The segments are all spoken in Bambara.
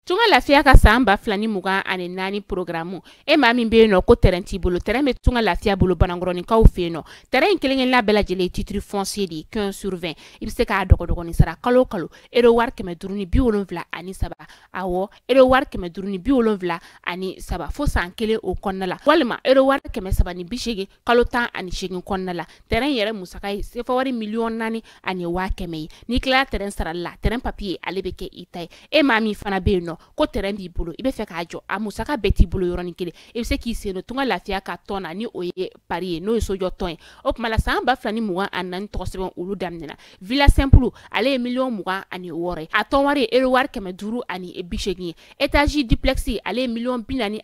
Tunga Lafiya ka san 2024 programme e maa min bɛ yen nɔ ko terrain t'i bolo, terrain bɛ Tunga Lafiya bolo Banankɔrɔninkaw fɛ yen nɔ. Terrain in kelen-kelenna bɛɛ lajɛlen ye titre foncier de ye 15 sur 20. I bɛ se k'a dɔgɔdɔgɔnin sara kalo o kalo euro wari 573, awɔ euro wari 573 fo san kelen o kɔnɔna la, walima euro wari 380 kalo 18 kɔnɔna la. Terrain yɛrɛ musaka ye sefa wari 4,1 million ye. N'i tilala terrain sarali la, terrain papier ale bɛ kɛ i ta ye. E maa min fana bɛ yen nɔ ko terrain b'i bolo, i bɛ fɛ k'a jɔ, a musaka bɛɛ t'i bolo yɔrɔnin kelen, i bɛ se k'i sen don Tunga Lafiya ka tɔn na, ni o ye pari ye, n'o ye sojɔ tɔn ye. O tuma la san 2024 tɔgɔ sɛbɛn olu daminɛna. Villa simple ale ye 26 million ye, a tɔn wari ye euro wari 580 ye. Étage duplex ale ye 42 million ye,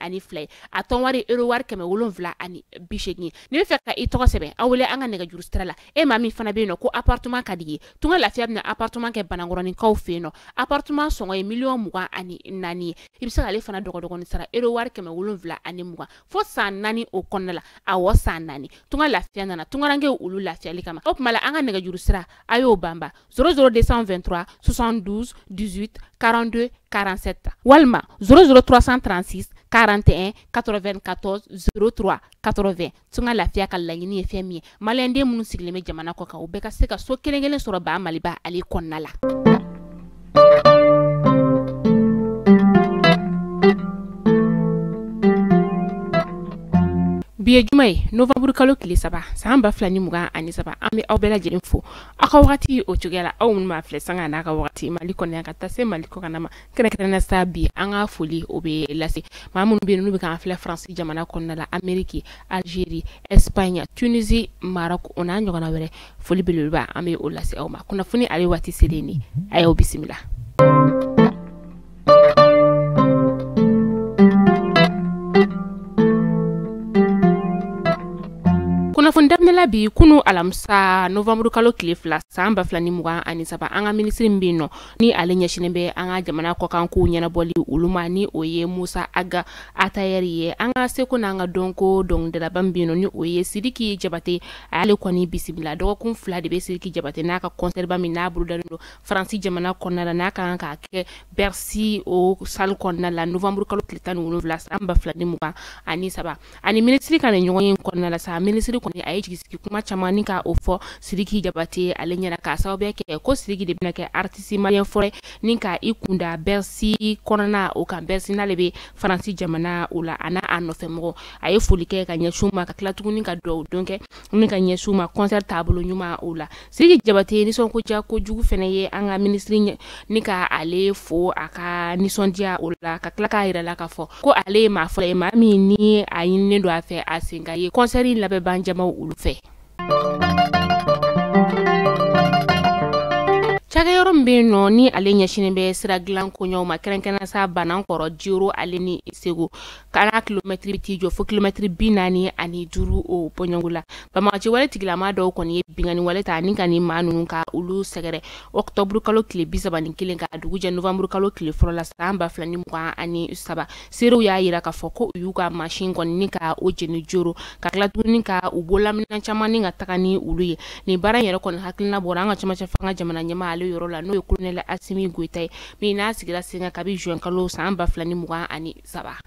a tɔn wari ye euro wari 780 ye. N'i bɛ fɛ ka i tɔgɔ sɛbɛn, aw wele an ka nɛgɛjuru sira la. E maa min fana bɛ yen nɔ ko appartement ka di ye, Tunga Lafiya bɛna appartement kɛ Banankɔrɔninkaw fɛ yen nɔ. Appartement sɔngɔ ye 24 million ye. I bɛ se k'ale fana dɔgɔdɔgɔnin sara euro wari 720 fo san 4 o kɔnɔna la. Awɔ, san 4. Tunga Lafiya nana tungarankew olu lafiyali kama. O tuma la an ka nɛgɛjuru sira a y'o banba 00 223 72 18 42 47 walima 00 336 41 94 03 80. Tunga Lafiya ka laɲini ye fɛn min ye, maliyɛnden minnu sigilen bɛ jamana kɔ kan, u bɛɛ ka se ka so kelen kelen sɔrɔ ba Maliba ale kɔnɔna la. Bi ye juma ye, novembre kalo tile 3 san 2023. An bɛ aw bɛɛ lajɛlen fo aw ka wagati o cogoya la, aw minnu b'a filɛ sanga n'a ka wagati Mali kɔnɔ yan ka taa se Mali kɔkanna ma. Kɛrɛnkɛrɛnnenya sa, bi an ka foli o bɛ lase maa minnu bɛ yen n'u bɛ k'an filɛ Faransi jamana kɔnɔna la, Amérique, Algérie, Espagne, Tunisie, Maroc, o n'a ɲɔgɔnna wɛrɛ. Foli belebeleba an bɛ o lase aw ma. Kunnafoni ale waati selen ni a y'aw bisimila. Kunnafoni daminɛla bi kunu alamisa novembre kalo tile 2 san 2023, an ka minisiri min bɛ yen nɔ ni ale ɲɛsinnen bɛ an ka jamana kɔkan kow ɲɛnabɔli olu ma, ni o ye Musa Aga Atayɛri ye, an ka seko n'an ka dɔnko dɔnkilidalaba min bɛ yen nɔ ni o ye Sidiki Jabate, ale kɔni bisimila. Dɔgɔkun 2 de bɛ Sidiki Jabate n'a ka concert ba min n'a bolodalen don Faransi jamana kɔnɔna la, n'a ka kan k'a kɛ Bercy o salle kɔnɔna la novembre kalo tile 17 san 2023. Ani minisiri ka nin ɲɔgɔn ye kɔnɔna la sa, minisiri kɔni a ye jigisigi kuma caman ni ka o fɔ Sidiki Jabate ale ɲɛna, k'a sababu kɛ ko Sidiki de bɛna kɛ artiste malien fɔlɔ ni ka i kunda Bercy kɔnɔna o kan. Bercy n'ale bɛ Faransi jamana o la, a n'a a nɔfɛmɔgɔ, a ye foli kɛ ka ɲɛsin u ma, ka tila tuguni ka dugawu don kɛ ni ka ɲɛsin u ma concert taabolo ɲuman o la. Sidiki Jabate nisɔngoya kojugu fɛnɛ ye an ka minisiri ni ka ale fo a ka nisɔndiya o la, ka tila k'a yira la k'a fɔ ko ale ye maa fɔlɔ ye, maa min ni a ɲininen don a fɛ a sen ka ye concert in labɛnban jamaw olu fɛ. Cakɛyɔrɔ min bɛ yen nɔ ni ale ɲɛsinnen bɛ sira dilan koɲɛw ma, kɛrɛnkɛrɛnnenya sa Banankɔrɔ, Jero ale ni Segu kana, kilomɛtiri t'i jɔ fo kilomɛtiri 45 o bɔɲɔgɔnko la, banbagaci wale tigilama dɔw kɔni ye binkanni wale ta ni ka nin maa ninnu ka olu sɛgɛrɛ octobre kalo tile 31 ka dugu jɛ novembre kalo tile fɔlɔ la san 2023. Seerew y'a yira k'a fɔ ko u y'u ka mansin kɔni ni ka o jeni Joro, ka tila tuguni ka u bololamina caman ni ka taga ni olu ye. Nin baara in yɛrɛ kɔni hakilina bɔra an ka cɛmancɛ fanga jamana ɲɛmaa ale yɔrɔ la, n'o ye colonel Asimi Goyita ye, min n'a sigira sen kan kabi juin kalo san 2023.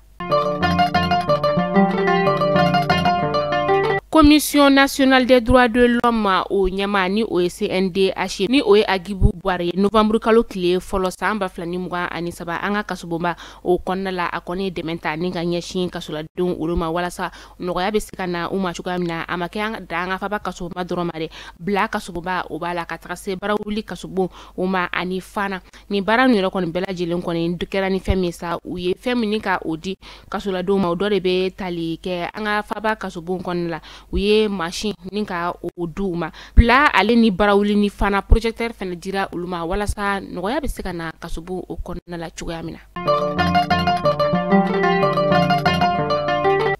Commission nationale des droits de l'homme o ɲɛmaa, ni o ye CNDH, ni o ye Agibu Buwari ye, novembre kalo tile fɔlɔ san 2023, an ka kasobonba o kɔnɔna la, a kɔni ye dɛmɛ ta ni ka ɲɛsin kasoladenw olu ma, walasa nɔgɔya bɛ se ka na u ma cogoya min na. A ma kɛ dan an ka faba kasobonba dɔrɔn ma dɛ, bila kasobonba o b'a la, ka taga se Barawuli kasobon o ma ani Fana. Nin baara ninnu yɛrɛ kɔni bɛɛ lajɛlen kɔni kɛra ni fɛn min sa, u ye fɛn min ka o di kasoladenw ma, o dɔ de bɛ tali kɛ an ka faba kasobon kɔnɔna la. U ye mansin ni ka o di u ma, bila ale ni Barawuli ni Fana, projecteur fɛnɛ dira olu ma, walasa nɔgɔya bɛ se ka na kasobon o kɔnɔna la cogoya min na.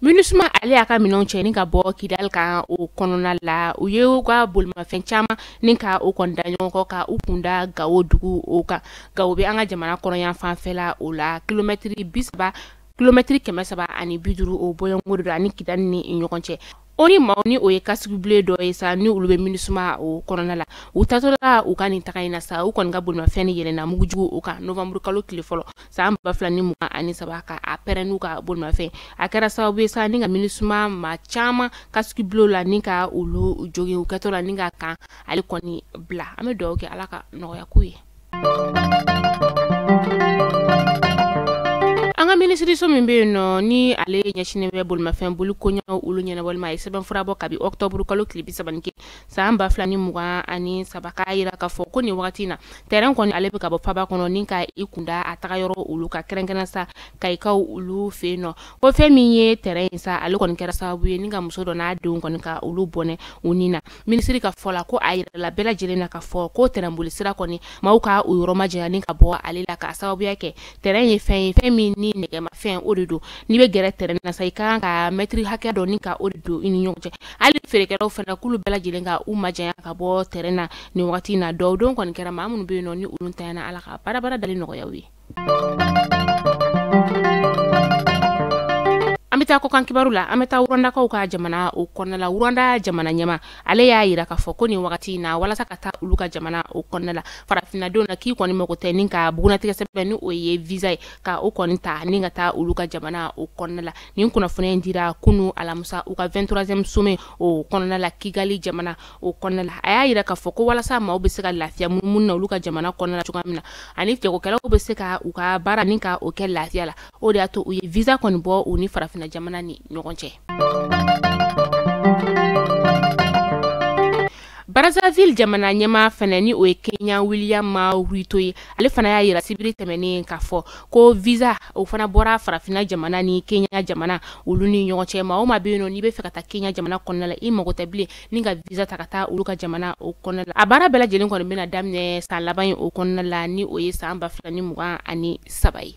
MINUSMA ale y'a ka minɛnw cɛ ni ka bɔ Kidali kan o kɔnɔna la. U ye u ka bolimafɛn caman ni ka o kɔni da ɲɔgɔn kɔ ka u kunda Gawo dugu o kan. Gawo bɛ an ka jamana kɔnɔ yan fanfɛla o la, kilomɛtiri 30, kilomɛtiri 350 o bɔɲɔgɔnko de don ani Kidali ni ɲɔgɔn cɛ. O ni maaw ni o ye casque bleu dɔ ye sa, ni olu bɛ MINUSMA o kɔnɔna la. U taatɔla u ka nin taga in na sa, u kɔni ka bolimafɛn ni yɛlɛnna mugujugu o kan novembre kalo tile fɔlɔ san 2023, ka a pɛrɛn n'u ka bolimafɛn. A kɛra sababu ye sa ni ka MINUSMA maa caman casque bleu la ni ka olu jogin, u kɛtɔ la ni ka kan ale kɔni bila. An bɛ dugawu kɛ Ala ka nɔgɔya k'u ye. An ka minisiriso min bɛ yen nɔ, ni ale ɲɛsinnen bɛ bolimafɛn boli koɲɛw olu ɲɛnabɔli ma, a ye sɛbɛnfura bɔ kabi octobre kalo tile 31 san 2023, k'a yira k'a fɔ ko nin wagati in na terrain kɔni ale bɛ ka bɔ faba kɔnɔ ni ka i kunda a taga yɔrɔ olu ka, kɛrɛnkɛrɛn sa Kayikaw olu fɛ yen nɔ. Ko fɛn min ye terrain in sa, ale kɔni kɛra sababu ye ni ka muso dɔ n'a denw kɔni ka olu bɔnɛ u ni na. Minisiri ka fɔ la, ko a yirala bɛɛ lajɛlen na k'a fɔ ko terrain boli sira kɔni maaw ka u yɔrɔ majanya ni ka bɔ ale la, k'a sababuya kɛ terrain ye fɛn ye, fɛn min ni nɛgɛmafɛn o de don. N'i bɛ gɛrɛ terrain na sa, i ka kan ka mɛtiri hakɛ dɔ ni ka o de don i ni ɲɔgɔn cɛ. Hali feerekɛlaw fana, k'olu bɛɛ lajɛlen ka u majanya ka bɔ terrain na nin wagati in na. Dɔw don kɔni kɛra maa minnu bɛ yen nɔ ni olu ntanyana, Ala ka baara dali nɔgɔya u ye. An bɛ taa kɔkan kibaru la. An bɛ taa Rwandakaw ka jamana o kɔnɔna la. Rwanda jamana ɲɛma, ale y'a yira k'a fɔ ko nin wagati in na, walasa ka taa olu ka jamana o kɔnɔna la, farafinnadenw na, k'i kɔni mago tɛ ni ka bugunnatigɛ sɛbɛn ni o ye visa ye, ka o kɔni ta ni ka taa olu ka jamana o kɔnɔna la. Nin kunnafoniya in dira kunu alamisa u ka 23e sommet o kɔnɔna la, Kigali jamana o kɔnɔna la. A y'a yira k'a fɔ ko walasa maaw bɛ se ka lafiya munumunu na olu ka jamana kɔnɔna la cogoya min na, ani jagokɛlaw bɛ se ka u ka baara ni ka o kɛ lafiya la, o de y'a to u ye visa kɔni bɔ u ni farafinna jamana ni ɲɔgɔn cɛ. Brazzaville jamana ɲɛmaa fana, ni o ye Kenya William Ruto ye, ale fana y'a yira sibiri tɛmɛnen k'a fɔ ko visa o fana bɔra farafinna jamana ni Kenya jamana olu ni ɲɔgɔn cɛ. Maa o maa bɛ yen nɔ n'i bɛ fɛ ka taa Kenya jamana kɔnɔna la, i mago tɛ bilen ni ka visa ta ka taa olu ka jamana o kɔnɔna la. A baara bɛɛ lajɛlen kɔni bɛna daminɛ san laban in o kɔnɔna la, ni o ye san 2023 ye.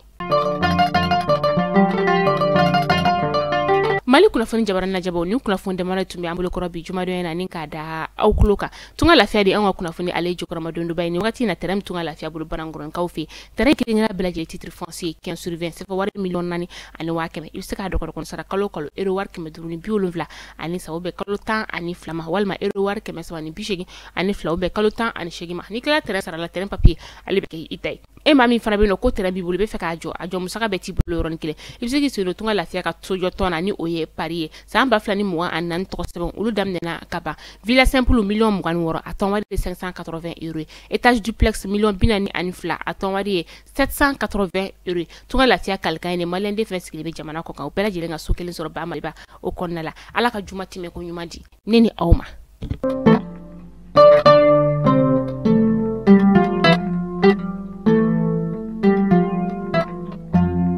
Mali kunnafoni jabaran lajɛbaw, ni kunnafoni damadɔ tun bɛ an bolo kɔrɔ bi jumadon in na ni k'a da aw tulo kan. Tunga Lafiya de an ka kunnafoni ale jukɔrɔmadondoba ye nin wagati in na. Terrain Tunga Lafiya bolo Banankɔrɔnkaw fɛ, terrain kelen kelenna bɛɛ lajɛlen titre foncier 15 sur 20, CFA wari 4,100,000. I bɛ se k'a dɔgɔdɔgɔnin sara kalo kalo euro wari 573, o bɛ kalo 12 ma, walima euro wari 382, o bɛ kalo 18 ma. N'i tilala terrain sara la, terrain papier ale bɛ kɛ i ta ye. E maa min fana bɛ yen nɔ ko terrain b'i bolo, i bɛ fɛ k'a jɔ, a jɔ musaka bɛɛ t'i bolo yɔrɔnin kelen, i bɛ se k'i sen don Tunga Lafiya ka sojɔ tɔn na, ni o ye Paris ye. San 2024 tɔgɔ sɛbɛn olu daminɛna ka ban. Villa simple 26 millions, a tɔn wari ye 580 euros ye. Étage duplex 42 millions, a tɔn wari ye 780 euros ye. Tunga Lafiya kalikan ye nin maliyɛn den fɛn sigilen bɛ jamana kɔ kan, u bɛɛ lajɛlen ka so kelen sɔrɔ ba Maliba o kɔnɔna la. Ala ka juma tɛmɛ ko ɲuman di ne ni aw ma.